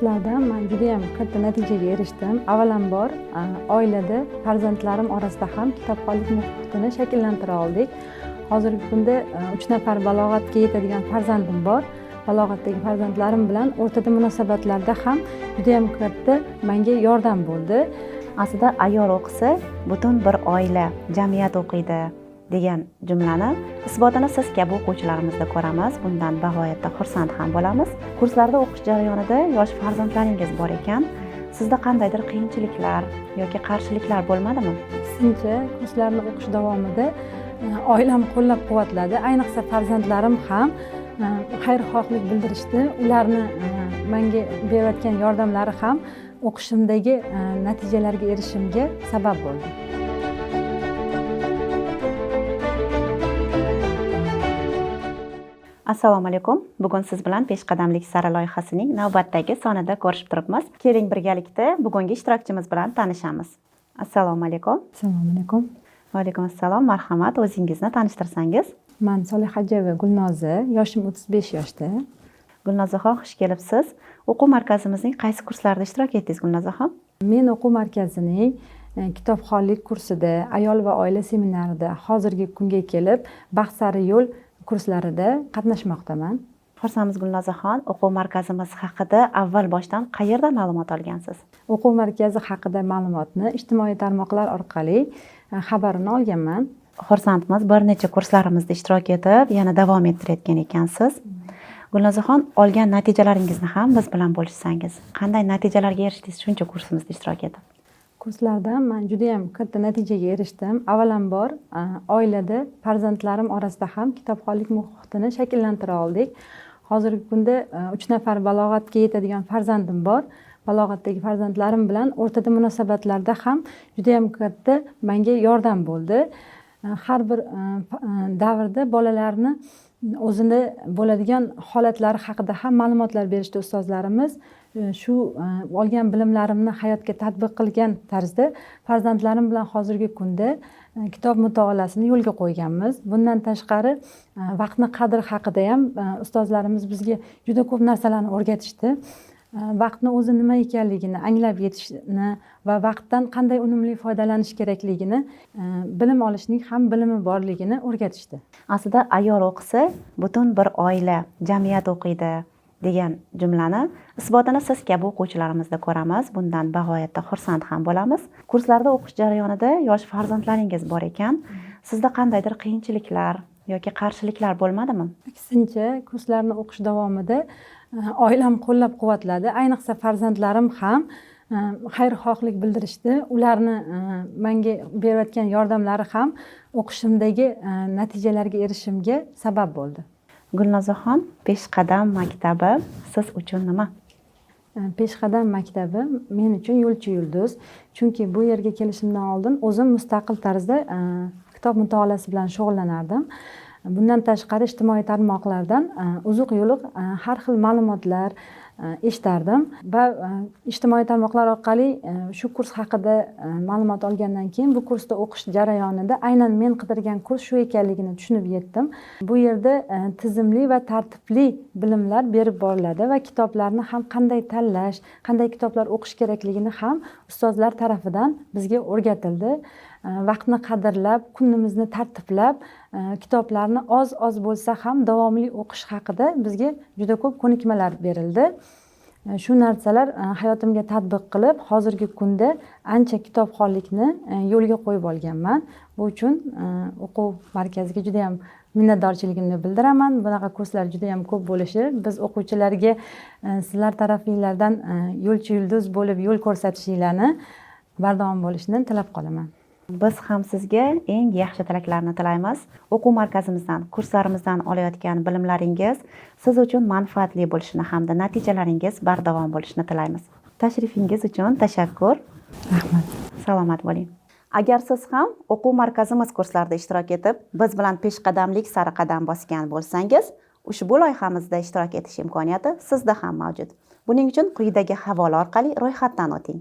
Kurslardan man judayam katta natijaga erishdim. Avvalambor, oilada farzandlarim orasida ham kitobxonlik muhitini shakllantira oldik. Hozirgi kunda 3 nafar balog'atga yetadigan farzandim bor. Balog'atdagi farzandlarim bilan o'rtada munosabatlarda ham judayam katta menga yordam bo'ldi. Aslida ayol o'qisa, butun bir oila, jamiyat o'qiydi degan jumlani isbotini siz kabi o'quvchilarimizda ko'ramiz. Bundan bag'oyatda xursand ham bo'lamiz. Kurslarda o'qish jarayonida yosh farzandlaringiz bor ekan, sizda qandaydir qiyinchiliklar yoki qarshiliklar bo'lmadimi? Aksincha, kurslarni o'qish davomida oilam qo'llab-quvvatladi. Ayniqsa farzandlarim ham xayrixohlik bildirishdi. Ularni menga berayotgan yordamlari ham o'qishimdagi natijalarga erishishimga sabab bo'ldi. Assalomu alaykum. Bugun siz bilan Peshqadamlik sari loyihasining navbatdagi sonida ko'rishib turibmiz. Keling, birgalikda bugungi ishtirokchimiz bilan tanishamiz. Assalomu alaykum. Assalomu alaykum. Va alaykum assalom. Marhamat, o'zingizni tanishtirsangiz. Man Solihajeva Gulnoza, yoshim 35 yoshda. Gulnozaxon, xush kelibsiz. O'quv markazimizning qaysi kurslarida ishtirok etdingiz, Gulnozaxon? Men o'quv markazining kitobxonlik kursida, ayol va oila seminarida, hozirgi kunga kelib Baxt sari yo'l kurslarida qatnashmoqdaman. Xursandmiz, Gulnozaxon. O'quv markazimiz haqida avval boshdan qayerda ma'lumot olgansiz? O'quv markazi haqida ma'lumotni ijtimoiy tarmoqlar orqali xabarini olganman. Xursandmiz, bir necha kurslarimizda ishtirok etib, yana davom ettirayotgan ekansiz. Gulnozaxon, olgan natijalaringizni ham biz bilan bo'lishsangiz. Qanday natijalarga erishdingiz shuncha kursimizda ishtirok etib? Kurslardan man judayam katta natijaga erishdim. Avvalambor, oilada farzandlarim orasida ham kitobxonlik muhitini shakllantira oldik. Hozirgi kunda 3 nafar balog'atga yetadigan farzandim bor. Balog'atdagi farzandlarim bilan o'rtada munosabatlarda ham judayam katta menga yordam bo'ldi. Har bir davrda bolalarni o'zini bo'ladigan holatlari haqida ham ma'lumotlar berishdi ustozlarimiz. Shu olgan bilimlarimni hayotga tatbiq qilgan tarzda farzandlarim bilan hozirgi kunda kitob mutolaasini yo'lga qo'yganmiz. Bundan tashqari, vaqtni qadri haqida ham ustozlarimiz bizga juda ko'p narsalarni o'rgatishdi. Vaqtni o'zi nima ekanligini anglab yetishni va vaqtdan qanday unumli foydalanish kerakligini, bilim olishning ham bilimi borligini o'rgatishdi. Aslida ayol o'qisa, butun bir oila, jamiyat o'qiydi degan jumlani isbotini siz kabi o'quvchilarimizda ko'ramiz. Bundan bag'oyatda xursand ham bo'lamiz. Kurslarda o'qish jarayonida yosh farzandlaringiz bor ekan, sizda qandaydir qiyinchiliklar yoki qarshiliklar bo'lmadimi? Aksincha, kurslarni o'qish davomida oilam qo'llab-quvvatladi. Ayniqsa farzandlarim ham xayrixohlik bildirishdi. Ularni menga berayotgan yordamlari ham o'qishimdagi natijalarga erishishimga sabab bo'ldi. Gulnozaxon, Peshqadam maktabi siz uchun nima? Peshqadam maktabi men uchun yo'lchi yulduz. Chunki bu yerga kelishimdan oldin o'zim mustaqil tarzda kitob mutolaasi bilan shug'ullanardim. Bundan tashqari ijtimoiy tarmoqlardan uzuq-yuluq har xil ma'lumotlar eshitardim va ijtimoiy tarmoqlar orqali shu kurs haqida ma'lumot olgandan keyin bu kursda o'qish jarayonida aynan men qidirgan kurs shu ekanligini tushunib yetdim. Bu yerda tizimli va tartibli bilimlar berib boriladi va kitoblarni ham qanday tanlash, qanday kitoblar o'qish kerakligini ham ustozlar tarafidan bizga o'rgatildi. Vaqtni qadrlab, kunimizni tartiblab, kitoblarni oz-oz bo'lsa ham davomli o'qish haqida bizga juda ko'p ko'nikmalar berildi. Shu narsalar hayotimga tatbiq qilib, hozirgi kunda ancha kitobxonlikni yo'lga qo'yib olganman. Bu uchun o'quv markaziga juda ham minnatdorchiligimni bildiraman. Bunaqa kurslar juda ham ko'p bo'lishi, biz o'quvchilarga sizlar tarafinglardan yo'lchi yulduz bo'lib yo'l ko'rsatishinglarni bardavom bo'lishini tilab qolaman. Biz ham sizga eng yaxshi tilaklarni tilaymiz. O'quv markazimizdan, kurslarimizdan olayotgan bilimlaringiz siz uchun manfaatli bo'lishini hamda natijalaringiz bardavom bo'lishini tilaymiz. Tashrifingiz uchun tashakkur. Rahmat. Salomat bo'ling. Agar siz ham o'quv markazimiz kurslarida ishtirok etib, biz bilan peshqadamlik sari qadam bosgan bo'lsangiz, ushbu loyihamizda ishtirok etish imkoniyati sizda ham mavjud. Buning uchun quyidagi havola orqali ro'yxatdan o'ting.